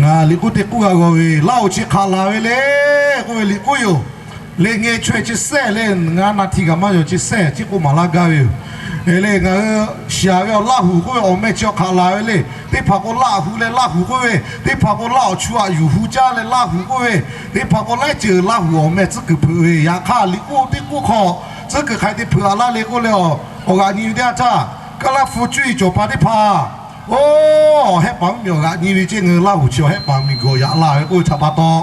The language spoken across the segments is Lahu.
Ngaˬ liꞈ k'oˆ teˇ k'oˆ g'a g'aw ve, Laˇ huˍ chi hk'aˬ laˬ ve le k'oˆ ve liꞈ k'oˆ yoˬ. Le ngeh chaweh chi sehˇ le, ngaˬ naˍ htiˍ kaꞈ maˇ yaw chi sehˇ chi k'oˆ maˍ laˇ gaˇ ve yoˬ. Le ngaˬ hui shiˍ ve awˬ Laˇ huˍ k'oˆ ve awˬ meh chi awˬ hk'aˬ laˬ ve le. Teˇ hpaˍ k'o Laˇ huˍ leh Laˇ huˍ k'oˆ ve, teˇ hpaˍ k'o Laˇ awˬ chu aꞈ yuˬ hu caˇ leh Laˇ huˍ k'oˆ ve, teˇ hpaˍ k'o laiˉ ceuˬ Laˇ huˍ awˬ meh tcuhˉ kuiˬ hpeuꞈ ve. Yaꞈ hk'aˇ liꞈ k'oˆ teˇ k'oˆ hk'aw tcuhˉ kuiˬ hk'ai te hpeuꞈ a laˇ le k'oˆ leh, awˬ g'aꞈ nyi ve teˇ yanˇ htaˇ, Kaˉlaˇ hpu cuˇ yiˍ cawˬ pa teˇ hpaˍ, oˇ, Hehˆ paˍ mvuhˇmiˬ awˬ g'aꞈ nyi ve ceˇ, ngaˬ hui Laˇ huˍ chi awˬ Hehˆ paˍ mvuhˇmiˬ gawˬ yaꞈ la ve k'oˆ ve htaꞈ pa taw,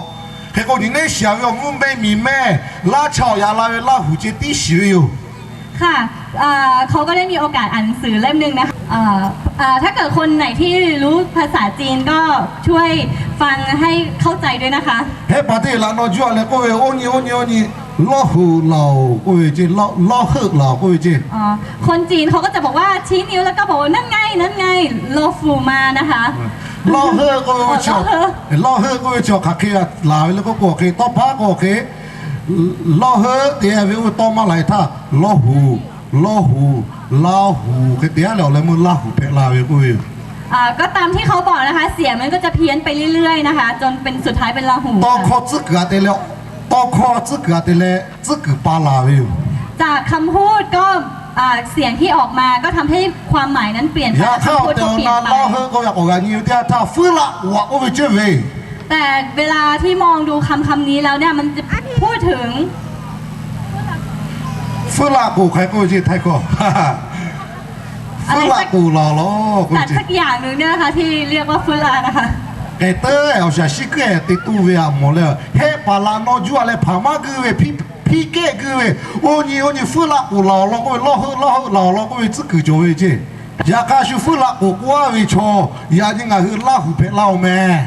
hk'e k'o nyi neˉ shiˍ ve awˬ mvuhˇ mehˇ miˬ mehˇ laˇ cha awˬ yaꞈ la ve Laˇ huˍ ceˇ tiˉ shiˍ ve yoˬ. ค่ะ เอ่อ เขาก็ได้มีโอกาสอ่านหนังสือเล่มหนึ่งนะคะ เอ่อ เอ่อ ถ้าเกิดคนไหนที่รู้ภาษาจีนก็ช่วยฟังให้เข้าใจด้วยนะคะ Hehˆ paˍ teˇ laꞈ nawˬ juˇ a leh k'oˆ ve, oˇ nyi oˇ nyi oˇ nyi, Lawˇ huˍ laˬ oˬ k'oˆ ve ceˇ, Lawˇ heuˆ laˬ oˬ k'oˆ ve ceˇ. คนจีนเขาก็จะบอกว่าชี้นิ้วแล้วก็บอกว่า นั่นไง นั่นไง ลอฟูมานะคะ Lawˇ heuˆ k'oˆ ve, Lawˇ heuˆ k'oˆ ve chi awˬ hk'aˬ hk'e laˬ ve le k'oˆ k'o, hk'e tawˇ paˉ k'o hk'e, Lawˇ heuˆ te ve oˇ ve tawˇ maˇ laˬ htaˇ, Lawˇ huˍ, Lawˇ huˍ, Laˇ huˍ hk'e te a leh awˬ leh meuˇ Laˇ huˍ hpehꞈ la ve k'oˆ ve yoˬ. อ่า ก็ตามที่เขาบอกนะคะ เสียงมันก็จะเพี้ยนไปเรื่อยๆนะคะ จนเป็นสุดท้ายเป็นลาหู Tawˇ hkawˇ tcuhˉ kuiˬ a te leh, tawˇ hkawˇ tcuhˉ kuiˬ a te leh tcuhˉ kuiˬ pa laˬ ve yoˬ. จากคำพูดก็ อ่า เสียงที่ออกมาก็ทำให้ความหมายนั้นเปลี่ยนไป Yaꞈ hk'aˇ awˬ tehˬ awˬ na Lawˇ heuˆ k'oˆ ve k'awꞈ g'aꞈ nyi ve teˇ yanˇ htaˇ, Fuiˉ laꞈ k'oˍ a k'oˆ ve ceuˇ ve แต่เวลาที่มองดูคำคำนี้แล้วเนี่ย มันจะพูดถึง Fuiˉ laꞈ k'oˍ hk'aˬ hk'e k'oˆ ve ceˇ, Htaiˇ hkawˇ Fuiˉ laꞈ k'oˍ laˬ law k'oˆ ve ceˇ. สักอย่างหนึ่งเนี่ยนะคะ ที่เรียกว่าฟื้นลานะคะ K'ehˬ teˇ awˬ shaˍ shiˉ kuiˉ te tuˬ ve a mawˬ leh, Hehˆ paˍ laꞈ nawˬ juˇ a leh hpaˍ maˇ g'uiˇ ve, hpiˇ kehˆ g'uiˇ ve, oˇ nyi oˇ nyi Fuiˉ laꞈ k'oˍ laˬ awˬ lawn k'oˆ ve, Lawˇ heuˆ Lawˇ heuˆ laˬ awˬ lawn k'oˆ ve tcuhˉ kuiˬ cawˬ ve ceˇ. Yaꞈ hk'aˇ shu Fuiˉ laꞈ k'oˍ k'oˆ a ve chaw, yaꞈ nyi ngaˬ hui Laˇ huˍ hpehꞈ laˇ oˬ meh.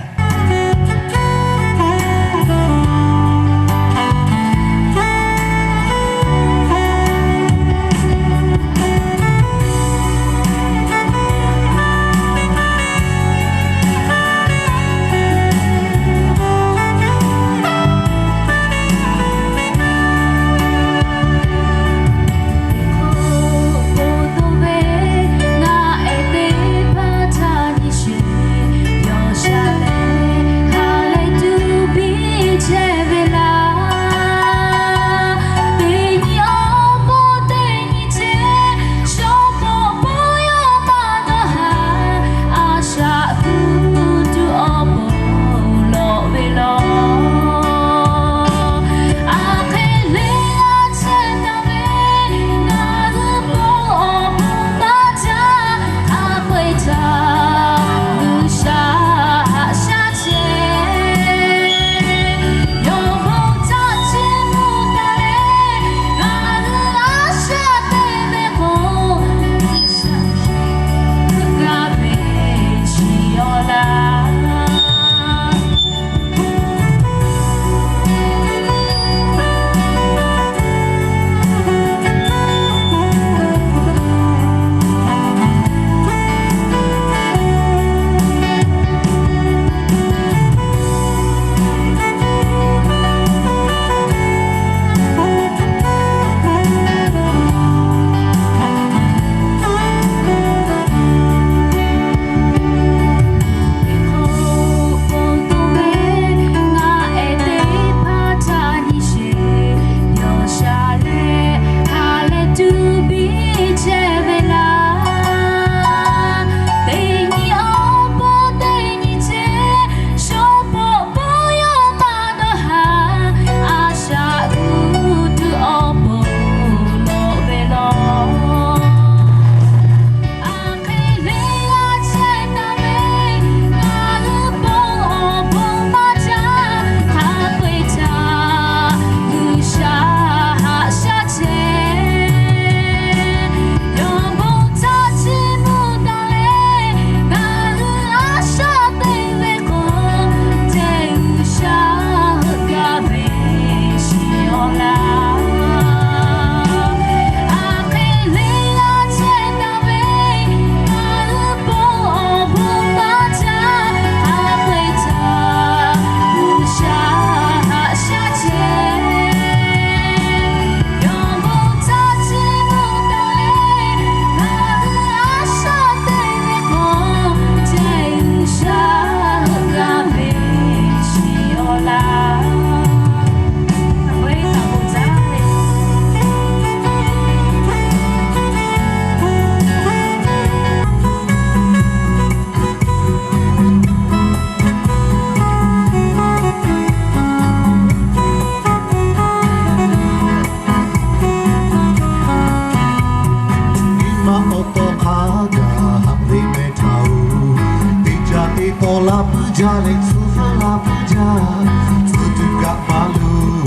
Puiˉ jaˇ leh tcuh feuˉ la puiˉ jaˇ, tcuh tuˬ kaꞈ maˇ loˍ,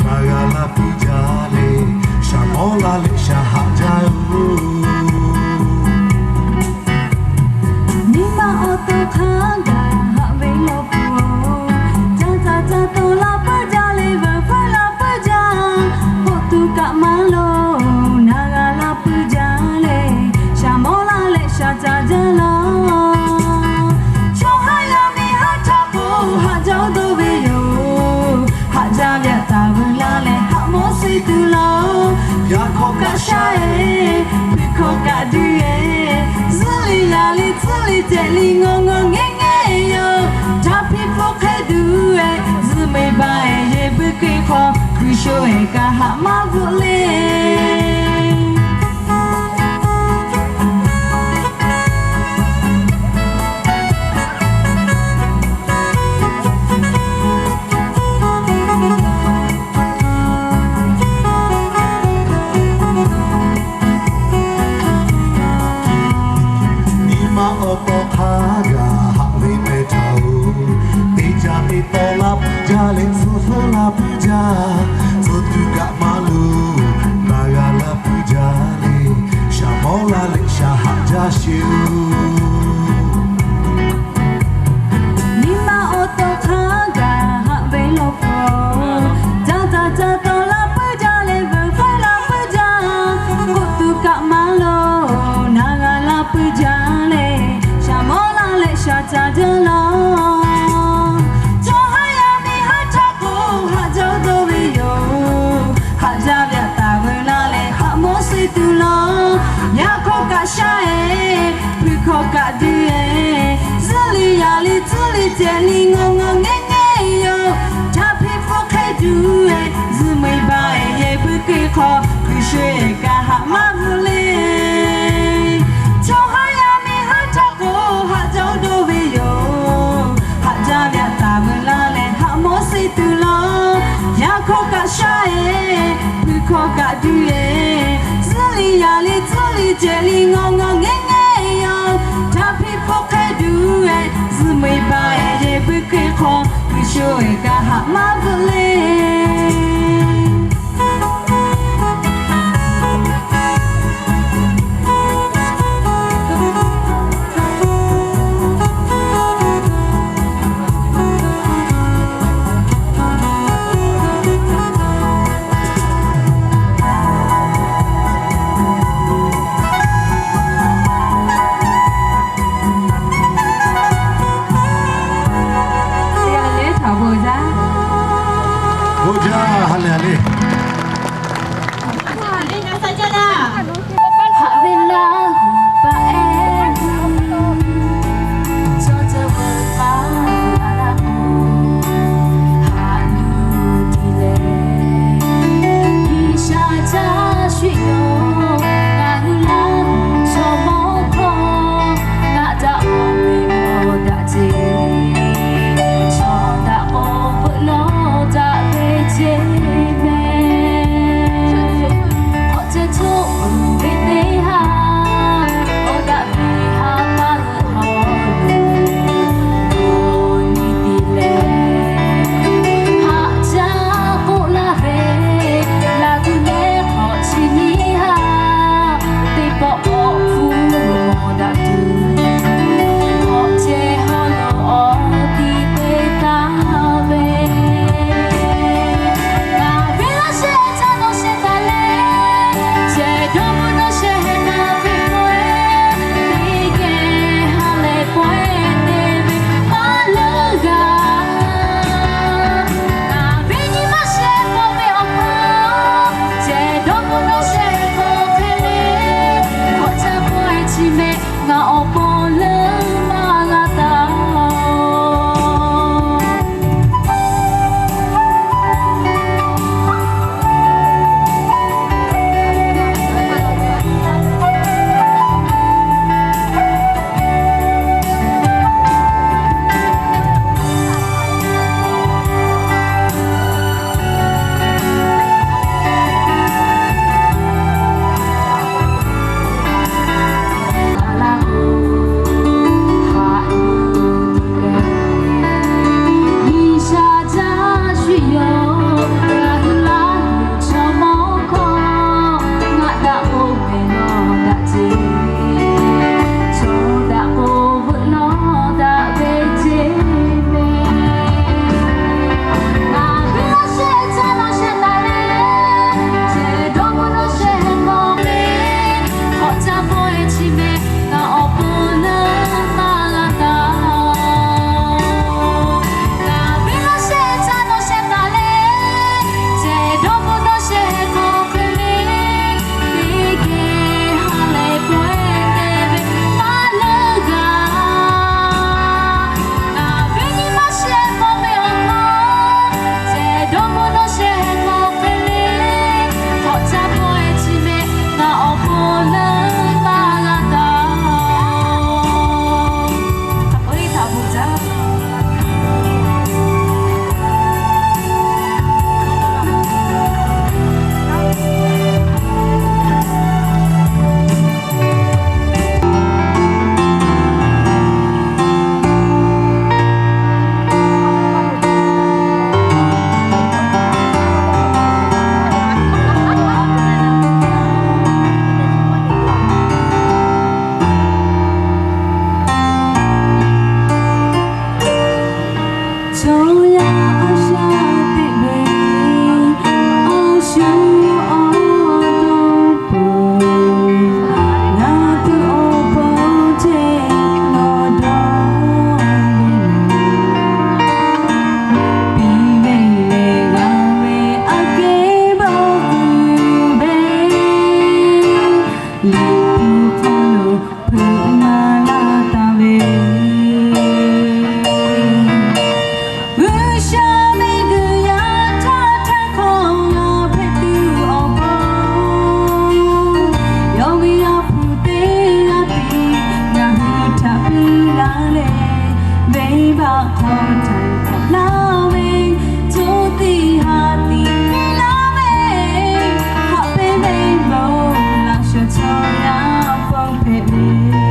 na g'a la puiˉ jaˇ leh, shaˍ mawˇ la leh shaˍ haꞈ jaˇ oˬ. Nyi ma awˬ to hk'a gaˬ haꞈ ve law peuˬ-oˬ, caˇ caˇ caˇ taw la puiˉ jaˇ leh veuꞈ hpfuhˇ la puiˉ jaˇ, k'oˆ tuˬ kaꞈ maˇ loˍ, na g'a la puiˉ jaˇ leh, shaˍ mawˇ la leh shaˍ caˇ jaˇ law. Chaw haˉ yaˇ miˇ haˉ htaˇ k'o, haꞈ jaˇ dawˇ ve yoˬ. Haꞈ jaˇ ve aꞈ taˍ veuˬ la leh haꞈ mawˇ suh tuˬ laˬ. Yaꞈ hk'aw kaꞈ shaˉ-e, hpui hkawˇ kaꞈ duˇ-e, zuhˆ liꞈ yaꞈ liꞈ tcuhˉ liꞈ cehˬ liꞈ ngawˬ ngawˬ ngehˉ ngehˉ yoˬ. Htaˇ hpiˇ hpfuhˇ hk'e duˬ-e, zuhꞈ meuˇ baˆ-e yehˬ beuꞈ keu hk'aw, G'uiˬ sho-e kaꞈ haꞈ maˇ bvuhꞈ le. Nyi ma awˬ to hk'a gaˬ haꞈ ve meh htaꞈ-oˬ, teˇ caˇ teˇ taw la puiˉ jaˇ leh tcuh feuˉ la puiˉ jaˇ, tcuh tuˬ kaꞈ maˇ loˍ, na g'a la puiˉ jaˇ leh, shaˍ mawˇ la leh shaˍ haꞈ jaˇ sheˍ-oˬ. Nyi ma awˬ to hk'a gaˬ haꞈ ve law peuˬ-oˬ, caˇ caˇ caˇ taw la puiˉ jaˇ leh veuꞈ hpfuhˇ la puiˉ jaˇ, k'oˆ tuˬ kaꞈ maˇ loˍ, na g'a la puiˉ jaˇ leh, shaˍ mawˇ la leh shaˍ caˇ jaˇ law. Chaw haˉ yaˇ miˇ haˉ htaˇ k'o, haꞈ jaˇ dawˇ ve yoˬ. Haꞈ jaˇ ve aꞈ taˍ veuˬ la leh haꞈ mawˇ suh tuˬ laˬ. Yaꞈ hk'aw kaꞈ shaˉ-e, hpui hkawˇ kaꞈ duˇ-e, zuhˆ liꞈ yaꞈ liꞈ tcuhˉ liꞈ cehˬ liꞈ ngawˬ ngawˬ ngehˉ ngehˉ yoˬ. Htaˇ hpiˇ hpfuhˇ hk'e duˬ-e, zuhꞈ meuˇ baˆ-e yehˬ beuꞈ keu hk'aw, G'uiˬ sho-e kaꞈ haꞈ maˇ bvuhꞈ le. Chaw haˉ yaˇ miˇ haˉ htaˇ k'o, haꞈ jaˇ dawˇ ve yoˬ. Haꞈ jaˇ ve aꞈ taˍ veuˬ la leh haꞈ mawˇ suh tuˬ laˬ. Yaꞈ hk'aw kaꞈ shaˉ-e, hpui hkawˇ kaꞈ duˇ-e, zuhˆ liꞈ yaꞈ liꞈ tcuhˉ liꞈ cehˬ liꞈ ngawˬ ngawˬ ngehˉ ngehˉ yoˬ. Htaˇ hpiˇ hpfuhˇ hk'e duˬ-e, zuhꞈ meuˇ baˆ-e yehˬ beuꞈ keu hk'aw, G'uiˬ sho-e kaꞈ haꞈ maˇ bvuhꞈ le. Haꞈ ve laˇ hui paˍ ehˉ hui, chaw ceuˬ veuꞈ k'aˇ veuꞈ a laˇ k'o, haꞈ yuˬ tuˬ lehˬ, G'uiˬ sha caˇ shuˍ yoˬ. Ngaˬ hui laˇ hui chaw mawˇ hkawˇ, ngaˬ daꞈ awˬ ve mawˬ daꞈ ceˇ, chaw daꞈ k'o veuꞈ lawˬ daꞈ ve ceˇ meh. Chaw yaˇ a shaꞈ teꞈ ve, a shu awˬ to peuˬ, ngaˬ tuˬ awˬ pon ce nawˬ dawˇ ve, piˇ ve leh g'a ve aꞈ kehˉ bawˆ uiˍ ve, Liꞈ hpu hk'aw lo hpeuꞈ maˍ laˇ taˍ ve. G'uiˬsha miˬguiˬ yaˇ htaˇ htaˇ hk'aw ngaˬ hpehꞈ tuˬ awˬ pon, yawˇ ve Yaˇ hpu teˇ g'aˇ tiˉ ngaˬ hui htaꞈ piˇ laˇ leh, venˇbaˆ hk'aw htaꞈ hk'awꞈ laˇ ve, co tiꞈ ha tiꞈ piˇ laˇ ve, haꞈ pehnˇ ve bon laꞈ shawˍ chaw yaˇ pon hpehꞈ ve.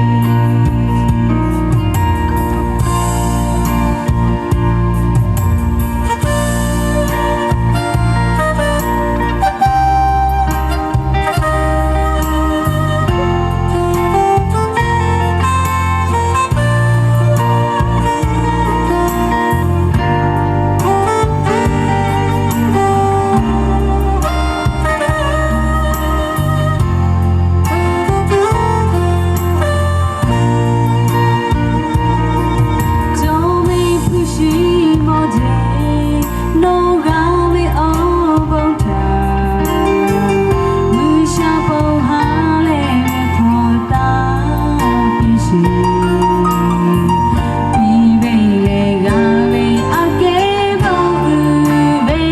Jawˇmawˇ hpu shiˍ mawˇ jeˬ, nawˬ g'a ve awˬ bon htaꞈ G'uiˬsha bon ha leh ve hk'aw taˇ piˇ sheˍ. Piˇ ve leh g'a ve aꞈ kehˉ bawˆ uiˍ ve,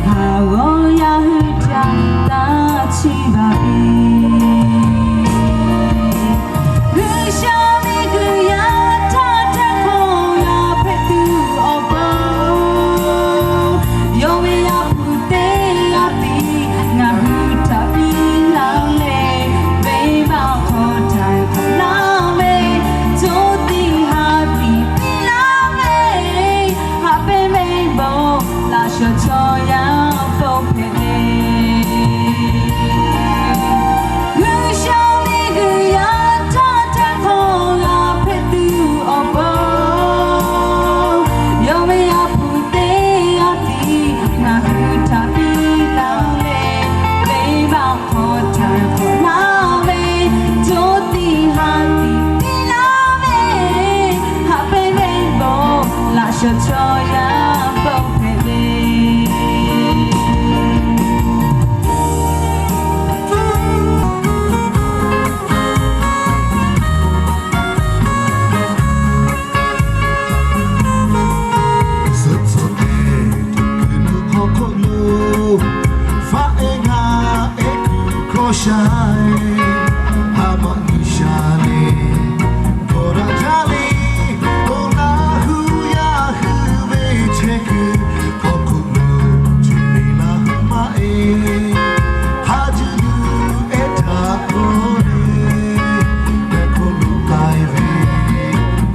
haˍ g'awˇ yaˇ hui htaꞈ taˇ chiˇ baˬ piˇ. G'uiˬsha miˬguiˬ yaˇ htaˇ htaˇ hk'aw ngaˬ hpehꞈ tuˬ awˬ pon, yawˇ ve Yaˇ hpu teˇ g'aˇ tiˉ ngaˬ hui htaꞈ piˇ laˇ leh, venˇbaˆ hk'aw htaꞈ hk'awꞈ laˇ ve, co tiꞈ ha tiꞈ piˇ laˇ ve, haꞈ pehnˇ ve bon laꞈ shawˍ chaw yaˇ pon hpehꞈ ve. G'uiˬsha miˬguiˬ yaˇ htaˇ htaˇ hk'aw ngaˬ hpehꞈ tuˬ awˬ pon, yawˇ ve Yaˇ hpu teˇ g'aˇ tiˉ ngaˬ hui htaꞈ piˇ laˇ leh, venˇbaˆ hk'aw htaꞈ hk'awꞈ laˇ ve, co tiꞈ ha tiꞈ piˇ laˇ ve, haꞈ pehnˇ ve bon laꞈ shawˍ chaw yaˇ pon hpehꞈ ve. Suhˆ tcuhˆ teˇ tuꞈ kuiˬ nuˇ hk'aw hk'oˆ lo, faˆ ehˉ ngaˆ ehˉ kuiˬ hkawˇ sha e, ha maꞈ G'uiˬsha le, dawˬ daꞈ jaˇ le, awˬ laˇ hu yaˇ hui ve chehˇ kuiˬ hk'aw hk'oˆ lo, cuˇ ve laˇ hu maˇ e, ha juˇ nuˇ ehˉ htaꞈ kawˇ le, hk'aw lo k'ai ve,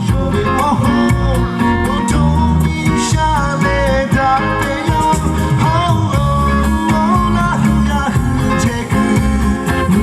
yawˇ ve awˬ hawˉ lo to G'uiˬsha leh daꞈ ve yaˇ, ha oˬ, awˬ laˇ hu yaˇ hui chehˇ kuiˬ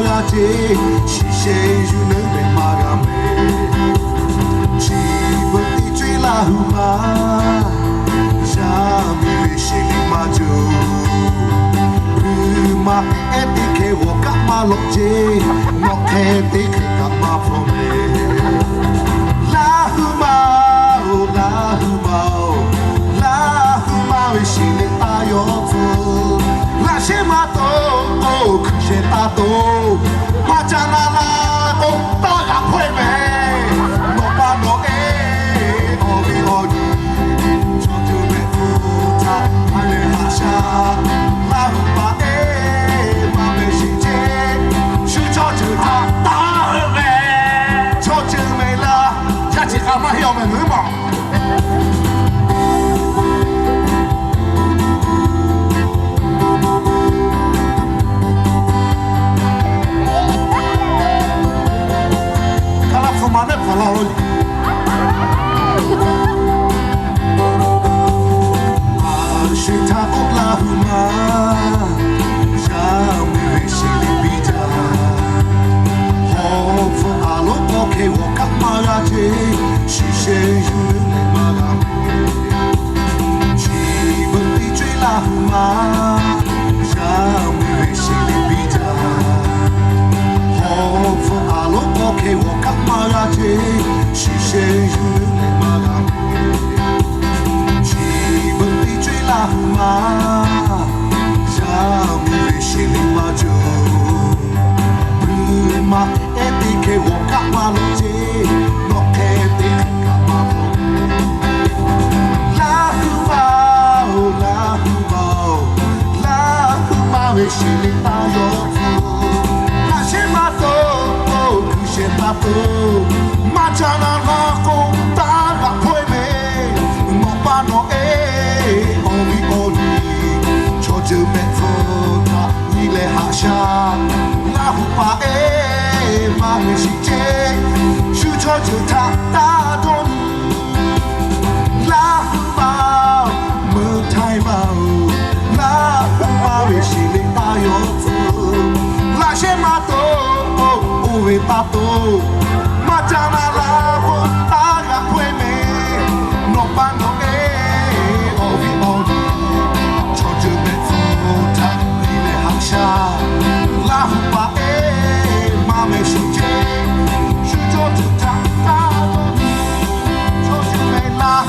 g'a ceˇ, shiˍ sheh yuˬ neˇ leh maˇ g'a mehˍ. Chi beuꞈ teˇ co-e Laˇ hu ma, yaˇ miˇ ve sheˍ liꞈ maˇ cawˬ. Uiˍ maˬ ehˉ teˇ hkeh g'awˬ kaˆ maˇ lawꞈ ceˇ, nawˬ hk'e teˇ hkeh kaꞈ maˇ hpawˇ mehˍ. Laˇ hu ma-oˬ, Laˇ hu ma-oˬ, Laˇ hu ma ve sheˍ liꞈ taˇ yawˇ tcuh. Laꞈ shehˉ maˇ to, hkuiˬ shehˍ taˇ to. Maˇ caˇ na la k'o, taˇ g'aꞈ hpawehˇ mehˍ. Nawˬ pa nawˬ e, awˬ viˉ awˬ nyi, chaw ceuˬ mehˆ hpu htaꞈ ha lehˬ haꞈ shaˉ. Laˇ hu paˍ e, maˇ mehˍ sheˍ ceˇ, shu chaw ceuˬ htaꞈ taˇ heuˆ mehˍ. Chaw ceuˬ mehˍ laˇ, yaˇ chi k'a maˇ heˆ awˬ mehˍ meuˉ maˬ. Kaˇ laˇ hpu ma mehˆ hpaˍ la lo. A shu htaˇ k'oˆ Laˇ hu ma, yaˇ miˇ ve sheˍ liꞈ biˇ jaˇ. Hawˉ hpfuhˇ a lonˉ k'awˇ hkeh g'awˬ kaˆ maˇ g'a ceˇ, shiˍ sheh yuˬ neˇ leh maˇ g'a mehˍ. Chi beuꞈ teˇ co-e Laˇ hu ma, yaˇ miˇ ve sheˍ liꞈ biˇ jaˇ. Hawˉ hpfuhˇ a lonˉ k'awˇ hkeh g'awˬ kaˆ maˇ g'a ceˇ, shiˍ sheh yuˬ neˇ leh maˇ g'a mehˍ. Chi beuꞈ teˇ co-e Laˇ hu ma, yaˇ miˇ ve sheˍ liꞈ maˇ cawˬ. Uiˍ maˬ ehˉ teˇ hkeh g'awˬ kaˆ maˇ lawꞈ ceˇ, nawˬ hk'e teˇ hkeh kaꞈ maˇ hpawˇ. Laˇ hu ma-oˬ, Laˇ hu ma-oˬ, Laˇ hu ma ve sheˍ liꞈ taˇ yawˇ tcuh. Laꞈ shehˉ maˇ to, hkuiˬ shehˍ taˇ to. Maˇ caˇ na la k'o, taˇ g'aꞈ hpawehˇ mehˍ. Nawˬ pa nawˬ e, awˬ viˉ awˬ nyi, chaw ceuˬ mehˆ hpu htaꞈ nyi leh haꞈ shaˉ. Laˇ hu paˍ e, maˇ mehˍ sheˍ ceˇ, shu chaw ceuˬ htaꞈ taˇ dawˇ nyi. Laˇ hu ma-oˬ, meuˇ htaiˇ ma-oˬ, Laˇ hu ma ve sheˍ liꞈ taˇ yawˇ tcuh. Laꞈ shehˉ maˇ to, oˇ ve taˇ to. Maˇ caˇ na la k'o, taˇ g'aꞈ hpawehˇ mehˍ. Nawˬ pa nawˬ e, awˬ viˉ awˬ nyi, chaw ceuˬ mehˆ hpu htaꞈ nyi leh haꞈ shaˉ. Laˇ hu paˍ e, maˇ mehˍ sheˍ ceˇ, shu chaw ceuˬ htaꞈ taˇ dawˇ nyi. Chaw ceuˬ mehˆ laˇ.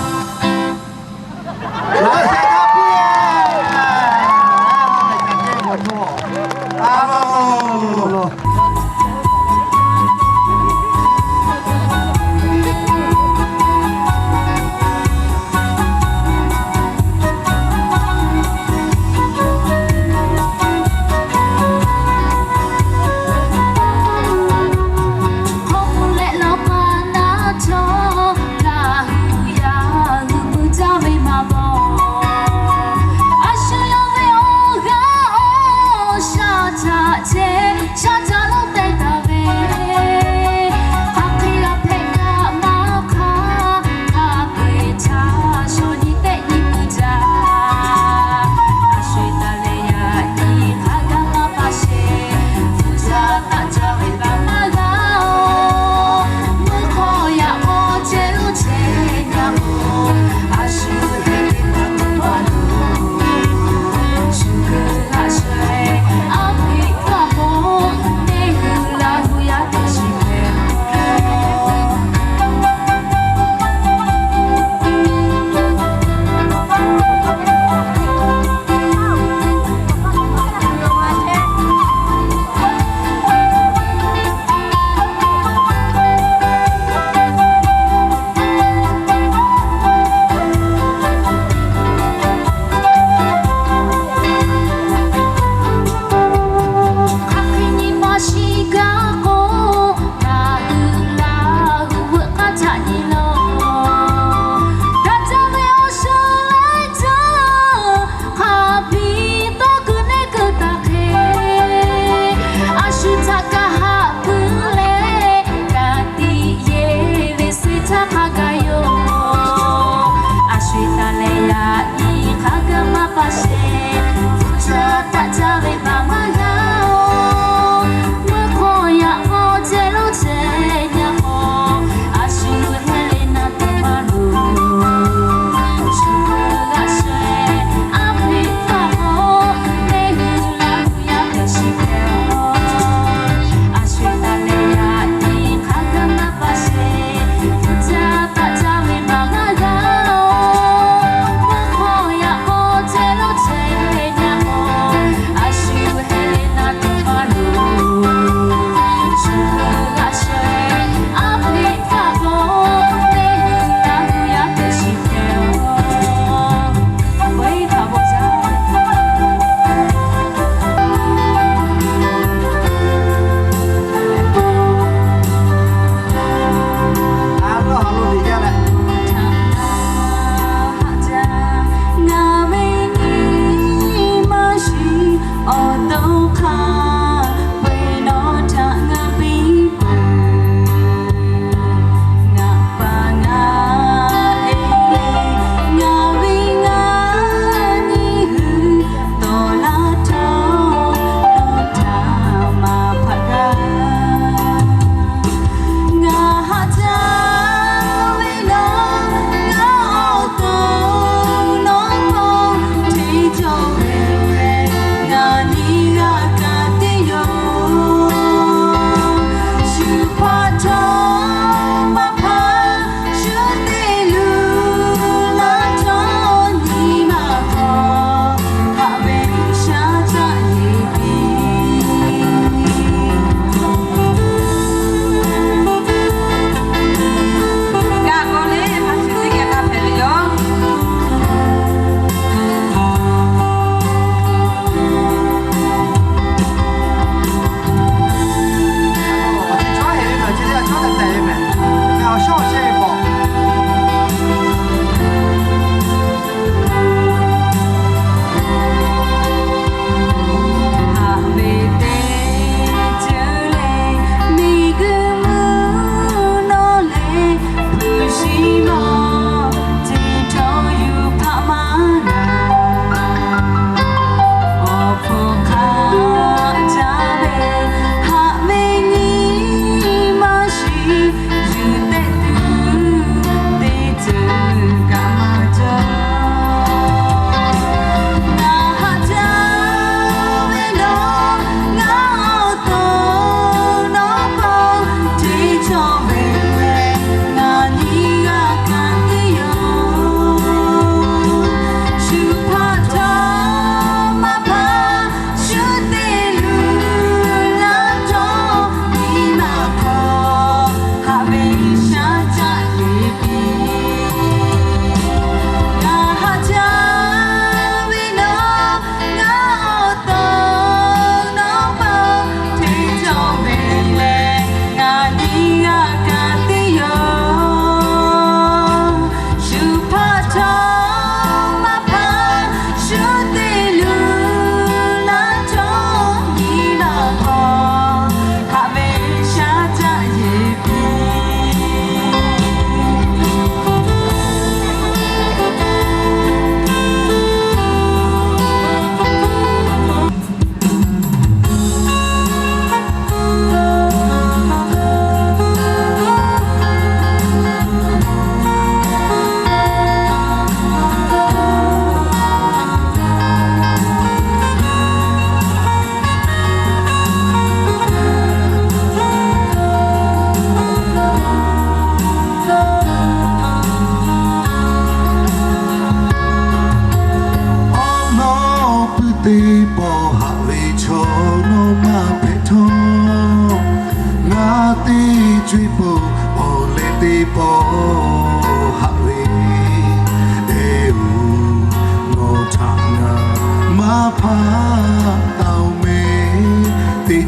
Hk'aw pun leh lawˬ pa naˉ cawˇ, Laˇ hu yaˇ g'uiˬ pui caˇ ve maˇ bawˬ. A shu yawˇ ve awˬ g'aˇ awˬ shaˉ htaꞈ chehˇ, shaˉ htaꞈ lonˉ teh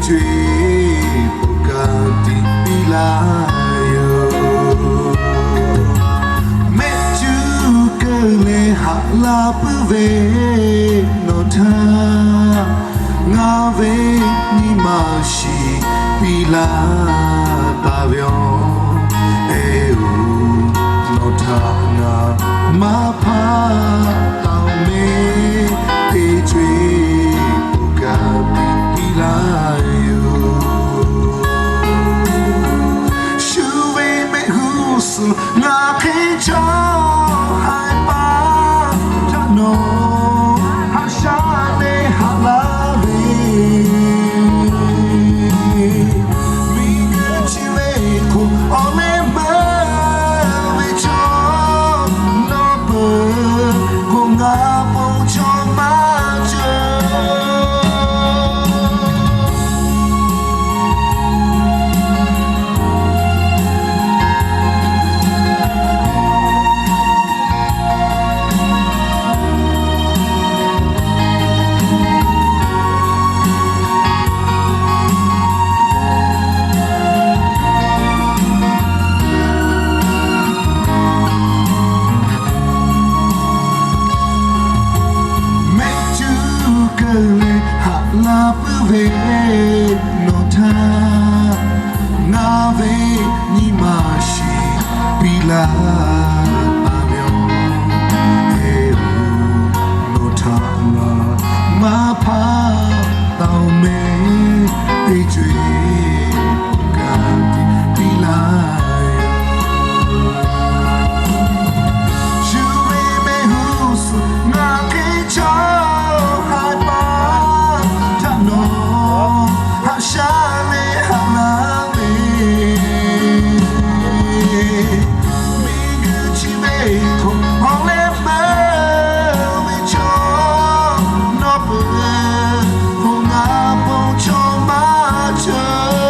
co-e, bon kaꞈ tiꞈ piˇ laˇ yoˬ. Mehˆ cuˇ keunˍ leh haꞈ la puiˉ ve nawˬ htaꞈ ngaˬ ve nyi ma shiˍ piˇ laˇ taˍ ve yoˬ. Eh-oˬ, nawˬ htaꞈ ngaˬ maˇ hpaˇ taˍ-oˬ mehˍ, teˇ co-e, bon kaꞈ tiꞈ piˇ laˇ yoˬ. Shu ve mehˆ g'uˇ suhˍ ngaˬ hk'e chaw haiˬ paˍ htaꞈ nawˬ haꞈ sha leh haꞈ laˇ ve, miˬguiˬ chi ve hk'oˆ awˬ leh meuˇ ve chaw nawˬ peuˬ k'o, ngaˬ bon chaw maˇ ceuˬ. Mehˆ cuˇ keunˍ leh haꞈ la puiˉ ve nawˬ htaꞈ ngaˬ ve nyi ma shiˍ piˇ laˇ taˍ ve yoˬ. Eh-oˬ, nawˬ htaꞈ ngaˬ maˇ hpaˇ taˍ-oˬ mehˍ, teˇ co-e, bon kaꞈ tiꞈ piˇ laˇ yoˬ. Shu ve mehˆ g'uˇ suhˍ ngaˬ hk'e chaw haiˬ paˍ htaꞈ nawˬ haꞈ sha leh haꞈ laˇ ve, miˬguiˬ chi ve hk'oˆ awˬ leh meuˇ ve chaw nawˬ peuˬ k'o, ngaˬ bon chaw maˇ ceuˬ.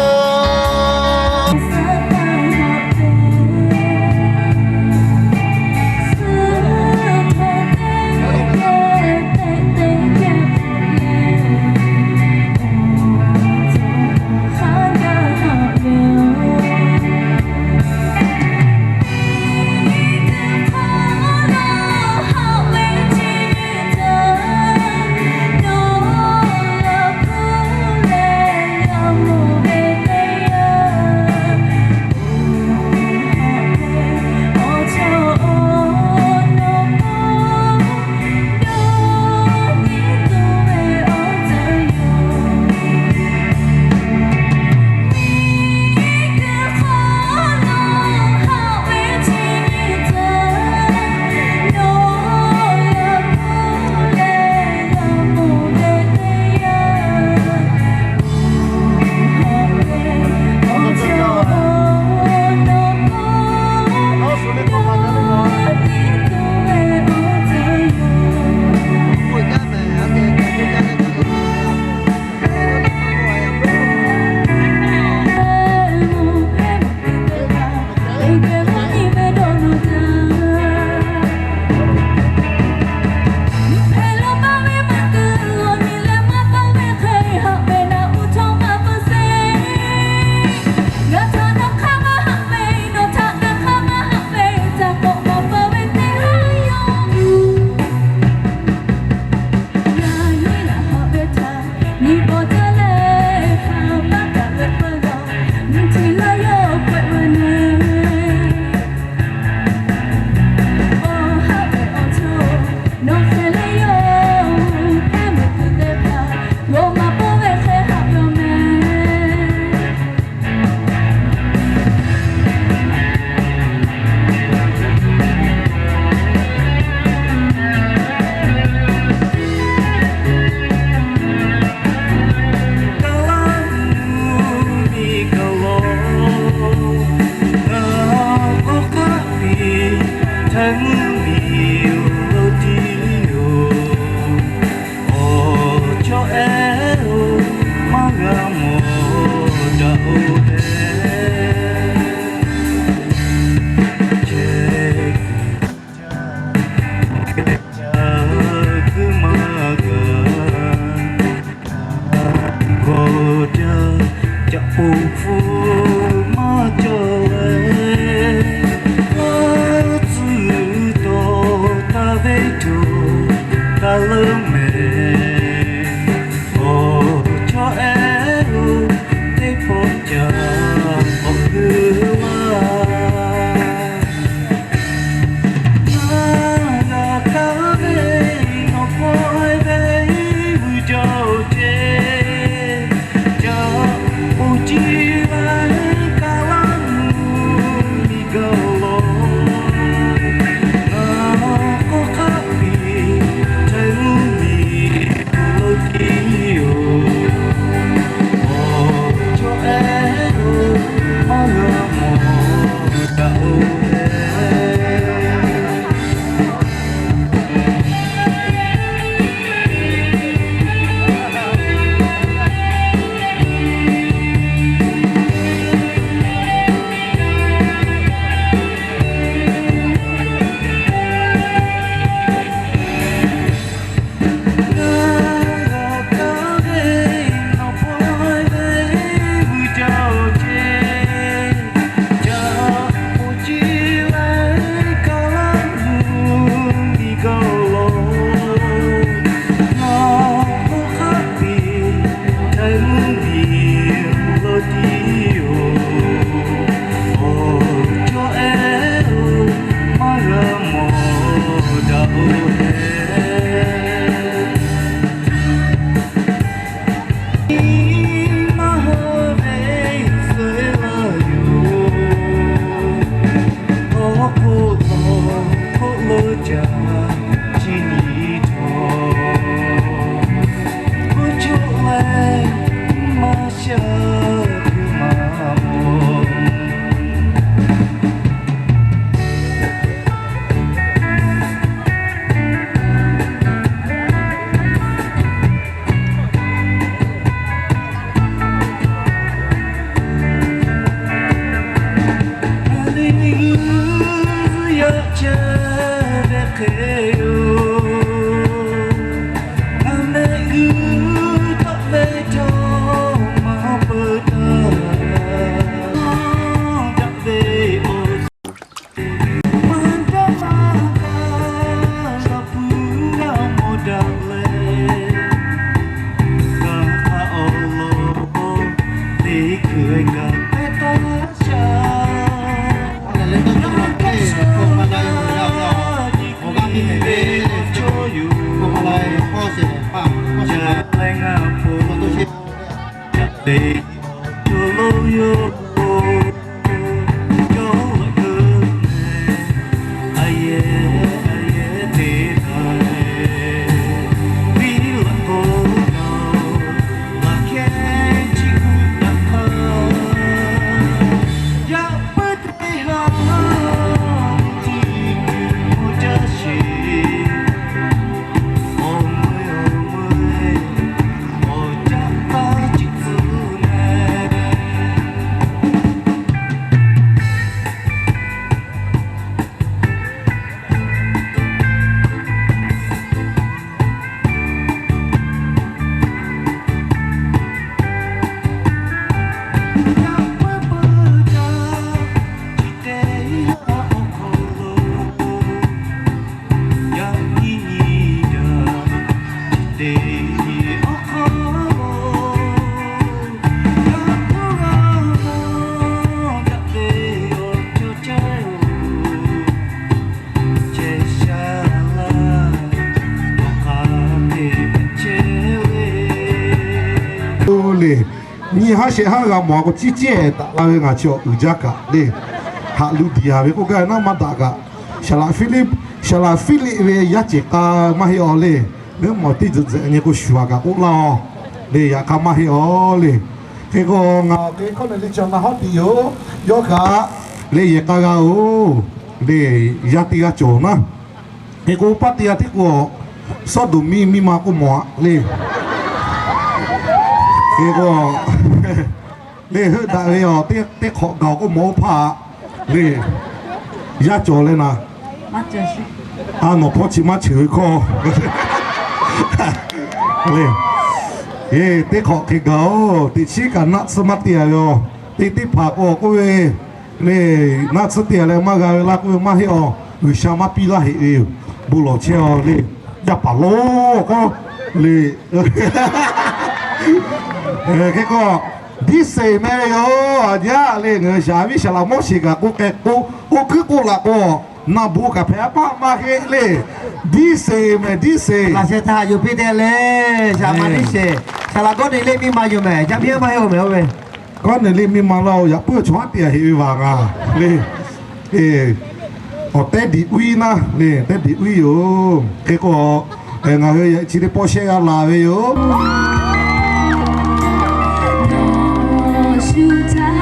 Awˬ jaˇ caꞈ poˍ hpu maˇ cawˬ leh, a tcuhˉ tawˍ taˍ ve cawˬ taˍ leuˉ mehˍ. Awˬ chawˇ ehˉ-oˬ, teˇ pawˆ caꞈ k'awꞈ gu laˇ. Ngaˬ g'a kaˇ ve nawˬ hkawˇ ve vuiˬ jaˇ-oˬ ce, caꞈ poˍ ciˇ laiˉ kaꞈ laˇ mvuhˇ miˬ gaˬ law. Ngaˬ k'awꞈ hk'aˆ piˇ chehˇ mvuhˇ miˬ lo tiˉ yoˬ. Awˬ chawˇ ehˉ-oˬ, maˇ g'a mawˬ daꞈ-oˬ leh. Oˇ le, nyi haˉ shehˍ haˉ g'a mawˬ-a k'o, ciˇ ciˇ-ehˍ taꞈ la ve ngaˬ chi awˬ uiˍ jaˇ kaꞈ le. Haꞈ lu diˍ-a ve k'oˆ gaˇ ve naˉ maˇ daꞈ kaꞈ, Saˍlaꞈ Fiˇliˆ, Saˍlaꞈ Fiˇliˆ ve yaˇ ceˬ k'a maˇ heˆ-aw le. Ve mawˬ teˇ tzuhꞈ tzuhꞈ nyi k'o shuˍ-a kaꞈ k'oˆ laˇ-aw le. Yaꞈ hk'aˇ maˇ heˆ-aw le. Hk'e k'o ngaˬ awˬ hk'e hkawˇ na le ca na hawˉ tiꞈ yoˬ. Yawˇ kaꞈ le yehˬ k'a g'a-oˬ le, yaˇ teˇ g'aˇ cawˬ naˉ. Hk'e k'o paˇ teˇ g'aˇ tiˉ k'o, Sawˉdonˍ miˇ miˇ ma k'oˆ mawˬ-a le. Hk'e k'o le, heuˆ daꞈ ve awˬ teˇ hk'awꞈ gaˬ-oˬ k'oˆ mawˬ-oˬ hpaˇ le. Yaˇ cawˬ leh naˍ, a nawˬ hpawˇ chi maˇ cheuˬ ve hkawˇ le. Eˬ, teˇ hk'awꞈ hk'e gaˬ-oˬ, teꞈ chiˉ kaꞈ naˆ tsuhˇ maˇ te-a ve-oˬ. Teˇ teˇ hpaˍ k'o k'oˆ ve, le, naˆ tsuhˇ te-a leh maˇ g'a ve laˇ k'oˆ ve maˇ heˆ-aˬ. G'uiˬsha maˇ piˇ laˇ heꞈ ve yoˬ. Bon lawˬ chehˇ-aˬ le. Yaˇ paˍ lonˉ k'oˆ le. Hk'e k'o, Diˇseˍ meh ve yoˬ. A jaˇ le, ngaˬ hui shaˍ viˉ shaˍ laꞈ Moˉseˍ kaꞈ k'oˆ k'ai k'o, oˇ hkuiˉ k'oˆ laꞈ k'o, naˬ bon kaꞈ hpehꞈ-a paˆ maˇ heˆ le. Diˇseˍ meh, Diˇseˍ. Laꞈ sheh htaˇ haꞈ yuˬ piˇ te le. Shaˍ ma Diˇseˍ, shaˍ laꞈ Gawˇneˍliˆ miˇ ma yoˬ meh. Jaˇ miˇ maˇ heˆ-oˬ meh, oˇ ve. Gawˇneˍliˆ miˇ ma laˇ-oˬ, yaꞈ puiˉ chaw haˉ te-a heꞈ ve vaˬ ngaˬ le. Eˬ, awˬ tehˉ diꞈ uiˉ naˇ le, tehˉ diꞈ uiˉ yoˬ. Hk'e k'o, ngaˬ hui chi teˇ pawˆ shehˆ g'aˇ la ve yoˬ.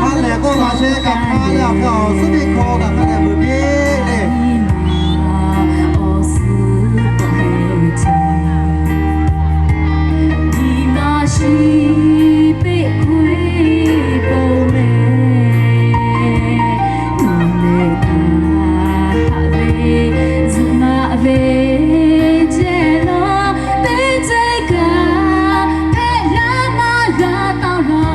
Ha lehˬ k'o, laꞈ sheh kaꞈ hk'a leh awˬ hk'a awˬ suhˉ teˇ hkawˇ kaꞈ hk'a dehꞈ vuiˬ piˇ le. Shiˍ peˆ hk'oˆ e k'o meh, nawˬ lehˬ kaꞈ haꞈ ve, zuhꞈ maꞈ ve ceh nawˬ teˇ ceuˬ kaꞈ hpehꞈ laˇ maˇ g'a taˇ lawˬ.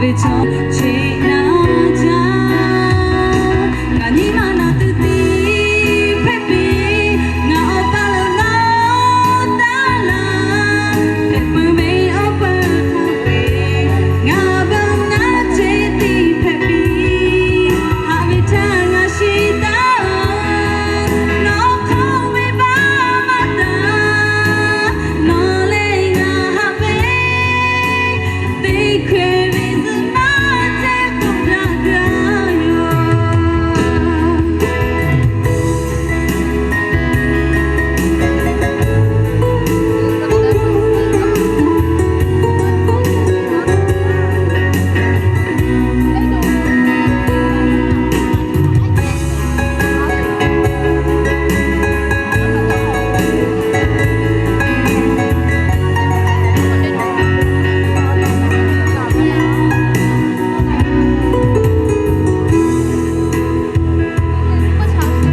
Ve chaw cheꞈ na jaˇ, ngaˬ nyi ma naˬ tuˬ tiˉ hpehꞈ piˇ. Ngaˬ awˬ pa lehˬ nawˬ taˇ laˇ, hpehꞈ peuˬ ve awˬ peuˬ htaˇ ve, ngaˬ bon naˉ cheꞈ tiˉ hpehꞈ piˇ. Haꞈ ve htaˇ ngaˬ shiˍ taˍ, nawˬ hk'aw ve baˆ maˇ taˍ, nawˬ lehˬ ngaˬ haꞈ ve teˇ hkeh ve zuhꞈ maˇ chehˇ k'oˆ daꞈ gaˇ yoˬ.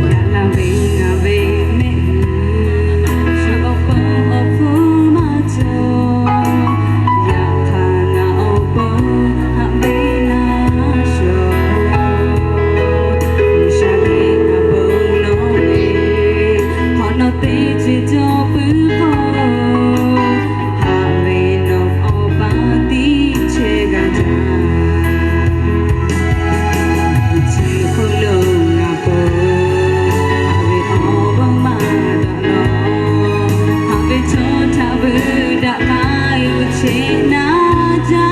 Yaꞈ la ve ngaˬ ve mehˆ g'uiˬ, shu awˬ pon awˬ hpfuhˇ maˇ cawˬ. Yaꞈ hk'aˇ ngaˬ awˬ pon haꞈ ve laˇ shawˍ. G'uiˬsha geh ngaˬ bon lawˬ ve, hk'awꞈ nawˉ teˇ ceuˬ cawˬ puiˉ k'o, haꞈ ve nawˬ awˬ pa tiˉ chehˇ g'a jaˇ. Chi hk'oˆ lo ngaˬ pon haꞈ ve awˬ bon maˇ daꞈ lawˬ. Haꞈ ve chaw htaꞈ vuiˬ daꞈ k'ai uˉ cheꞈ na jaˇ.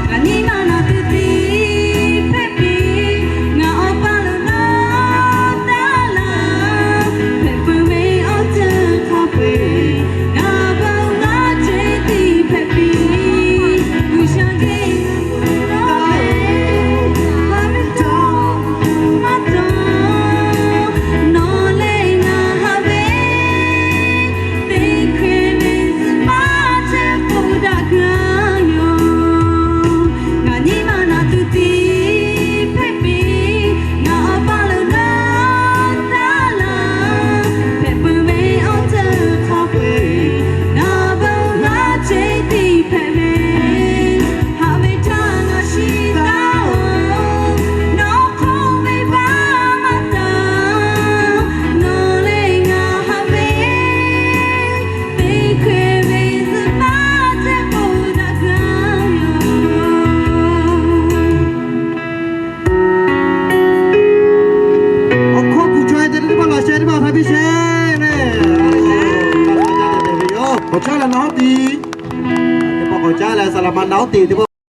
Ngaˬ nyi ma naˬ tuˬ tiˉ hpehꞈ piˇ. Ngaˬ awˬ pa lehˬ nawˬ taˇ laˇ, hpehꞈ peuˬ ve awˬ ceuˬ hk'a peu-eˬ, ngaˬ bon naˉ cheꞈ tiˉ hpehꞈ piˇ. G'uiˬsha geh ngaˬ bon lawˬ ve, haꞈ ve htaˇ maˇ taˍ, nawˬ lehˬ ngaˬ haꞈ ve teˇ hkeh ve zuhꞈ maˇ chehˇ k'oˆ daꞈ gaˇ yoˬ. Ngaˬ nyi ma naˬ tuˬ tiˉ hpehꞈ piˇ. Ngaˬ awˬ pa lehˬ nawˬ taˇ laˇ, hpehꞈ peuˬ ve awˬ ceuˬ hk'a peu-eˬ, ngaˬ bon naˉ cheꞈ tiˉ hpehꞈ ve, haꞈ ve htaˇ ngaˬ shiˍ taˍ-oˬ. Nawˬ hk'aw ve baˆ maˇ taˍ, nawˬ lehˬ ngaˬ haꞈ ve teˇ hkeh ve zuhꞈ maˇ chehˇ k'oˆ daꞈ gaˇ yoˬ. Awˬ hkawˇ kuˬ chaweh te teˇ hpaˍ laꞈ sheh teˇ hpaˍ hk'a biˇ sheh le. K'awꞈ caˉ leh naˉ tiˍ, teˇ hpaˍ k'awꞈ caˉ leh saˍ laˍ ma naˉ tiˍ teˇ